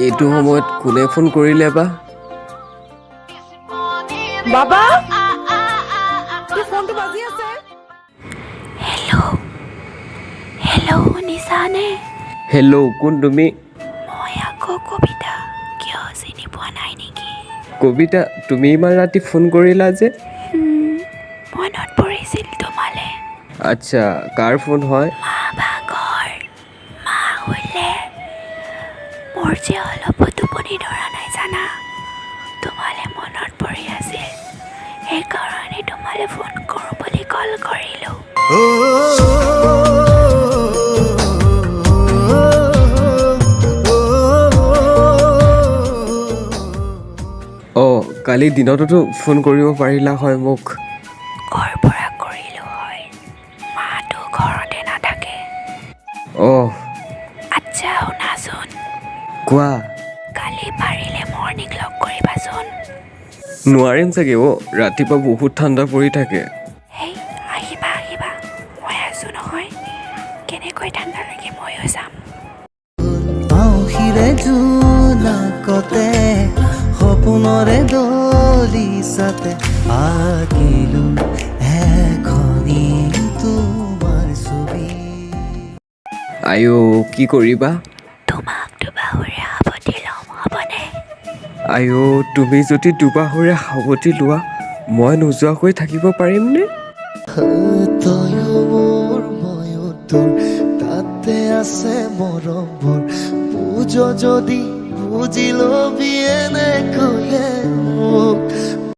এইটো সময়ত কোনে ফোন কৰিলে বা? বাবা, তোৰ ফোনটো বাজি আছে। হেল্ল', হেল্ল', শুনিছানে? হেল্ল', কোন তুমি? মই আকৌ কবিতা। কিয়, চিনি পোৱা নাই নেকি? কবিতা, তুমি ইমান ৰাতি ফোন কৰিলা যে? মনত পৰিছিল তোমালে। আচ্ছা, কাৰ ফোন হয়? মা ভাগৰ। মা শুলে। মোৰ যে অলপো টোপনি ধৰা নাই জানা, তোমালে মনত পৰি আছিল, সেইকাৰণে তোমালে ফোন কৰোঁ বুলি কল কৰিলোঁ। অঁ, কালি দিনতোতো ফোন কৰিব পাৰিলা হয় মোক। ক'ৰ পৰা কৰিলোঁ হয়, মাটো ঘৰতে নাথাকে। অঁ। আচ্ছা শুনাচোন। কোৱা। কালি পাৰিলে মৰ্ণিং লগ কৰিবাচোন। নোৱাৰিম চাগে অ', ৰাতিপুৱা বহুত ঠাণ্ডা পৰি থাকে। হেই, আহিবা আহিবা, মই আছোঁ নহয়। কেনেকৈ ঠাণ্ডা লাগে ময়ো চাম। আউসীৰে জোনাকতে, সপোনৰে দলিচাতে আঁকিলো এখনি তোমাৰ ছবি। আইঅ, কি কৰিবা? তোমাক দুবাহুৰে সাৱটি ল'ম, হ'বনে? আইঅ, তুমি যদি দুবাহুৰে সাৱটি লোৱা, মই নোযোৱাকৈ থাকিব পাৰিমনে? তয়ো মোৰ, ময়ো তোৰ, তাতে আছে মৰমৰ। বুজ যদি বুজি লবি এনেকৈয়ে মোক।